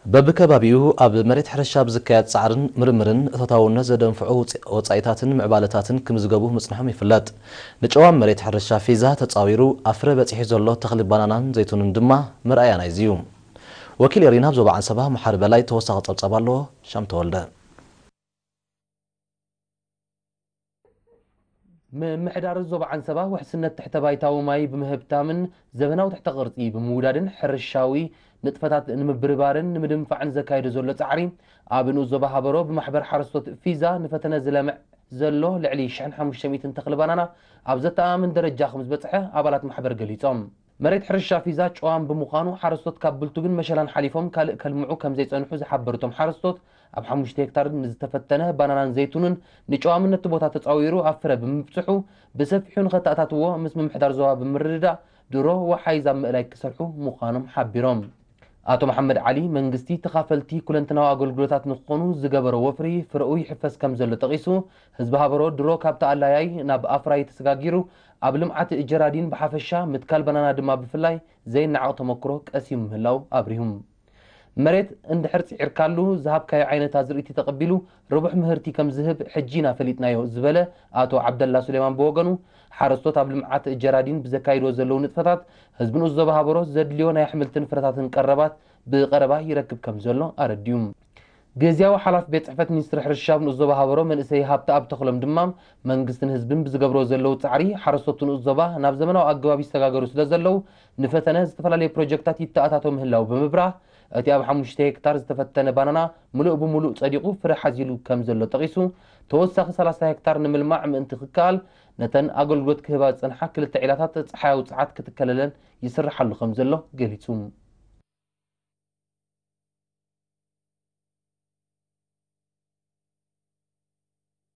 በብከባቢኡ ኣብ መሬት ሕርሻ ብዝካየድ ጻዕርን ምርምርን እቶታውነት ዘደንፍዑ ውጽ-፣ ወጻኢታትን ምዕባለታትን ክምዝገቡ ምጽንሖም ይፍለጥ። ንጨዋም መሬት ሕርሻ ፊዛ ተጻዊሩ ኣብ ፍረ በጺሑ ዘሎ ተኽሊ ባናናን ዘይቱንን ድማ መርኣያ ናይዚ እዩ። ወኪል ኤሪና ኣብ ዞባ ዓንሰባ መሓሪ በላይ ተወሳኺ ጸብጻብ ኣለዎ። ሻም ተወልደ። ምምሕዳር ዞባ ዓንሰባ ውሕስነት ትሕተ ባይታዊ ማይ ብምህብታምን ዘበናዊ ትሕተ ቅርጺ ብምውዳድን ሕርሻዊ ንጥፈታት ንምብርባርን ንምድንፋዕን ዘካየዶ ዘሎ ጻዕሪ፣ ኣብ ንኡስ ዞባ ሃበሮ ብማሕበር ሓረስቶት ፊዛ ንፈተነ ዝለምዕ ዘሎ ልዕሊ ሽሕን ሓሙሽተ ሚእትን ተኽሊ ባናና ኣብ ዘተኣማምን ደረጃ ከም ዝበጽሐ ኣባላት ማሕበር ገሊጾም። መሬት ሕርሻ ፊዛ ጨዋም ብምዃኑ፣ ሓረስቶት ካብ ብልቱግን መሸላን ሓሊፎም ካልእ ከልምዑ ከም ዘይጸንሑ ዝሓበሩ እቶም ሓረስቶት፣ ኣብ ሓሙሽተ ሄክታር ንዝተፈተነ ባናናን ዘይቱንን ንጨዋምነት እቲ ቦታ ተጻዊሩ ኣብ ፍረ ብምብጽሑ፣ ብሰፊሑ ንኸተኣታትዎ ምስ ምምሕዳር ዞባ ብምርድዳእ፣ ድሮ ወሓይዝ ኣብ ምእላይ ክሰርሑ ምዃኖም ሓቢሮም። ኣቶ መሓመድ ዓሊ፣ መንግስቲ ተኻፈልቲ ኩለንትናዊ ኣገልግሎታት ንክኾኑ ዝገበሮ ወፍሪ ፍረኡ ይሕፈስ ከም ዘሎ ጠቒሱ፣ ህዝቢ ሃበሮ ድሮ ካብ ተኣላያይ ናብ ኣፍራይ ተሰጋጊሩ ኣብ ልምዓት ጀራዲን ብሓፈሻ ምትካል ባናና ድማ ብፍላይ ዘይነዓቕ ተመክሮ ቀሲሙ ምህላው ኣብሪሁም። መሬት እንድሕር ጽዒርካሉ ዝሃብካዮ ዓይነት ኣዝርእቲ ተቐቢሉ ርቡሕ ምህርቲ ከም ዝህብ ሕጂ ኢና ፈሊጥናዮ ዝበለ ኣቶ ዓብደላ ሱሌማን ብወገኑ፣ ሓረስቶት ኣብ ልምዓት ጀራዲን ብዘካይድዎ ዘለዉ ንጥፈታት ህዝቢ ንኡስ ዞባ ሃበሮ ዘድልዮ ናይ ኣሕምልትን ፍረታትን ቀረባት ብቐረባ ይረክብ ከም ዘሎ ኣረዲኡ። ግዝያዊ ሓላፊ ቤት ጽሕፈት ሚኒስትሪ ሕርሻ ኣብ ንኡስ ዞባ ሃበሮ መንእሰይ ሃብተኣብ ተኽሎም ድማ፣ መንግስትን ህዝብን ብዝገብርዎ ዘለዉ ጻዕሪ ሓረስቶት ንኡስ ዞባ ናብ ዘመናዊ ኣገባብ ይሰጋገሩ ስለ ዘለዉ፣ ንፈተነ ዝተፈላለዩ ፕሮጀክታት ይተኣታቶ ምህላው ብምብራህ፣ እቲ ኣብ ሓሙሽተ ሄክታር ዝተፈተነ ባናና ምሉእ ብምሉእ ጸዲቑ ፍረ ሓዚሉ ከም ዘሎ ጠቒሱ፣ ተወሳኺ ሰላሳ ሄክታር ንምልማዕ ምእንቲ ክከኣል፣ ነተን ኣገልግሎት ክህባ ዝጸንሓ ክልተ ዒላታት ጸሓያዊ ጸዓት ክትከለለን ይስርሓሉ ከም ዘሎ ገሊጹ።